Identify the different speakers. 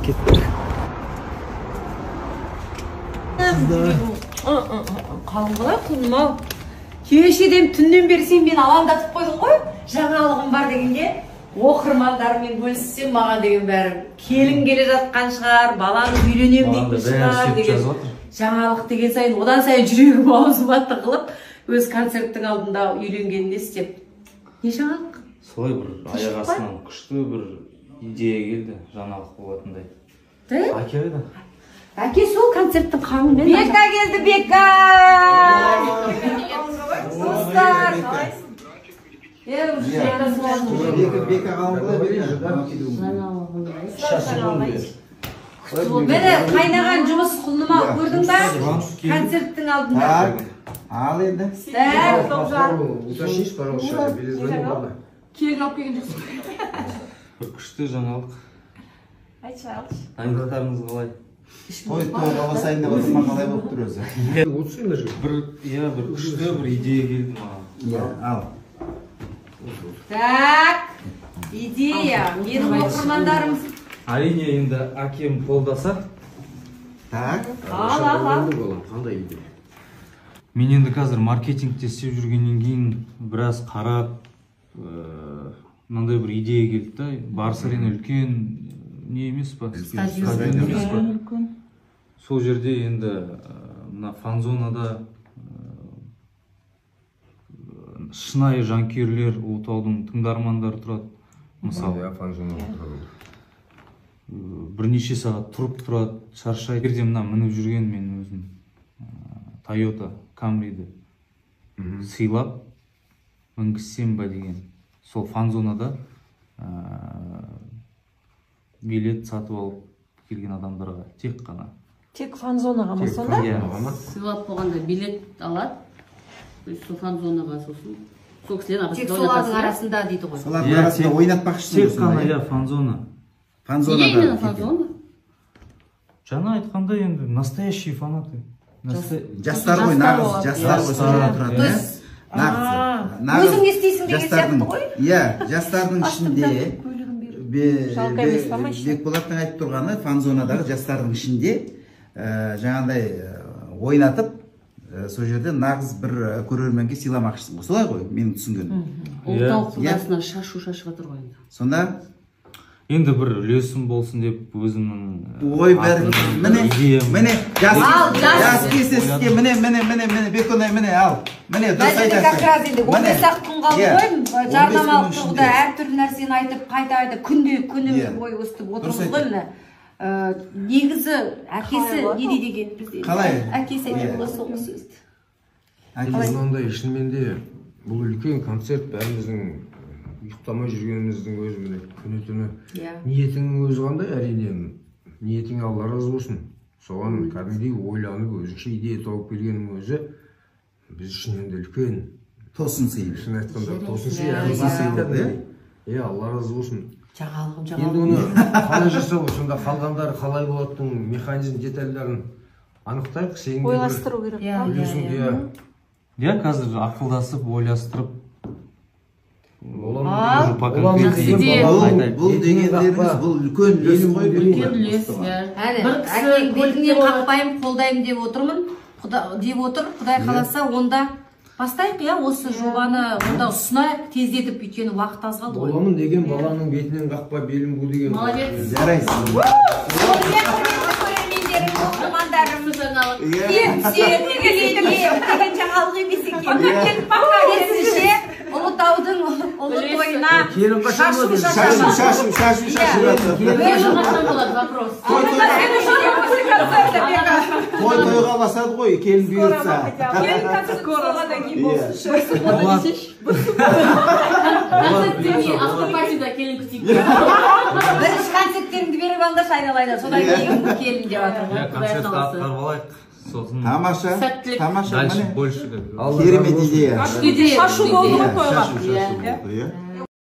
Speaker 1: Кеттік.
Speaker 2: Қалың қалай, құлыным ау. Кешеден түннен бері сен мені алаңдатып қойдың ғой. Жаңалығым бар дегенде оқырмандарыммен бөліссем, маған деген бәрі келін келе жатқан шығар, баланы үйленемін дейтін шығар деген жаңалық деген сайын одан сайын жүрегім аузыма тығылып, өз концерттің алдында үйленгенін естеп. Не жаңалық?
Speaker 3: Солай бір аяқ астынан күшті бір идея келді, жаңалық болатындай. Әке қайда?
Speaker 2: Әке сол концерттің қамымен. Бека келді, Бека! Достар!
Speaker 4: Бека қалың қалай, Бека?
Speaker 2: Міне қайнаған жұмыс, құлыным ау, көрдің ба? Концерттің алдында.
Speaker 4: Ал енді.
Speaker 5: Уточнишь, пожалуйста, перезвони баба.
Speaker 6: Келін алып келген жоқсың.
Speaker 3: Бір күшті жаңалық.
Speaker 6: Айтшы, алшы.
Speaker 3: Дайындықтарыңыз қалай?
Speaker 4: Той тойға басайын деп отырмын, қалай болып тұр өзі?
Speaker 3: Бір, иә, бір күшті бір идея келді маған.
Speaker 4: Иә, ал.
Speaker 2: Так, идея. Менің оқырмандарым.
Speaker 3: Әрине, енді әкем қолдаса.
Speaker 4: Так.
Speaker 2: Ал, ал, ал.
Speaker 5: Қандай идея?
Speaker 3: Мен енді қазір маркетингте істеп жүргеннен кейін біраз қарап, мынандай бір идея келді да. Барыс Арена үлкен не емес па? Стадион емес па? Сол жерде енді мына фан-зонада шынайы жанкүйерлер, Ұлытаудың тыңдармандары тұрады. Мысалы, бірнеше сағат тұрып тұрады, шаршайды. Егер де мына мініп жүрген мен өзім Тойота Камриді сыйлап мінгізсем ба деген, сол фан-зонада билет сатып алып келген адамдарға тек қана.
Speaker 6: Тек фан-зонаға ма сонда?
Speaker 7: Сыйлап болғанда билет алады, сол фан-зонаға сосын. Сол кісілердің арасында.
Speaker 2: Тек солардың арасында дейді ғой.
Speaker 4: Солардың арасында ойнатпақшысың.
Speaker 3: Тек қана, иә, фан-зона.
Speaker 4: Фан-зонада.
Speaker 7: Неге именно фан-зона?
Speaker 3: Жаңа айтқандай енді настоящие фанаты.
Speaker 4: Жастар ғой, нағыз жастар ғой, сол жерде тұрады. Нағыз.
Speaker 2: Өзің не істейсің деген сияқты ғой?
Speaker 4: Иә, жастардың ішінде Бекболаттың айтып тұрғаны, фан-зонадағы жастардың ішінде жаңағындай ойнатып, сол жерде нағыз бір көрерменге сыйламақшысың ғой. Солай ғой, менің түсінгенім.
Speaker 7: Ұлытау құдасына шашу шашып жатыр ғой енді.
Speaker 4: Сонда
Speaker 3: енді бір үлесім болсын деп өзімнің
Speaker 4: ой бәрі міне міне жас кесеске міне міне міне міне Беконай міне ал міне дұрыс айтасың.
Speaker 2: Как раз енді 15-ақ күн қалды ғой, жарнамалық тұрғыда әртүрлі нәрсені айтып, қайта айтып, күнде күні бойы өстіп отырмыз ғой міне. Негізі әкесі не дейді екен бізде?
Speaker 4: Қалай?
Speaker 2: Әкесі айтады ғой соңғы сөзді.
Speaker 5: Мынандай шынымен де бұл үлкен концерт, бәріміздің ұйықтамай жүргеніміздің өзі міне күні түні. Ниетіңнің өзі қандай, әрине ниетіңе Алла разы болсын. Соған кәдімгідей ойланып, өзіңше идея тауып келгеннің өзі біз үшін енді үлкен
Speaker 4: тосын сый.
Speaker 5: Шын айтқанда тосын сый. Иә, Алла разы болсын.
Speaker 2: Жаңалығым, жаңалығым.
Speaker 5: Енді оны қалай жасау, сонда қалғандары қалай болатынын, механизм детальдарын анықтайық. Сенің де бір
Speaker 6: ойластыру керек.
Speaker 5: Үлесіңді, иә.
Speaker 3: Иә, қазір ақылдасып, ойластырып.
Speaker 5: Бұл
Speaker 4: дегендеріңіз бұл үлкен үлес қой.
Speaker 7: Үлкен үлес, иә.
Speaker 2: Бір кісі бетіңнен қақпаймын, қолдаймын деп отырмын. Деп отыр, Құдай қаласа, онда бастайық, иә, осы жобаны онда ұсынайық, тездетіп, өйткені уақыт аз қалды ғой.
Speaker 5: Боламын деген баланың бетінен қақпа, белін бу деген.
Speaker 7: Молодец.
Speaker 4: Жарайсың.
Speaker 2: Сонымен, құрметті көрермендерім, оқырмандарым, деген жаңалық емес екен. Керісінше, Ұлытаудың ұлы тойына шашу
Speaker 4: шашу шашу шашу.
Speaker 7: Келін қашан болады, вопрос.
Speaker 4: Той тойға басады ғой, келін бұйыртса.
Speaker 6: Келін концерт болғаннан кейін болсыншы.
Speaker 7: Концерт демей, автопатида келін күтейік.
Speaker 2: Бірінші концерттеріңді беріп алыңдаршы айналайын, содан кейін келін деп жатыр ғой.
Speaker 3: Концертті атқарып алайық. Сосын
Speaker 4: тамаша, тамаша,
Speaker 3: дальше больше.
Speaker 4: Керемет идея.
Speaker 6: Шашу болды ғой тойға.
Speaker 4: Шашу, шашу болды, иә.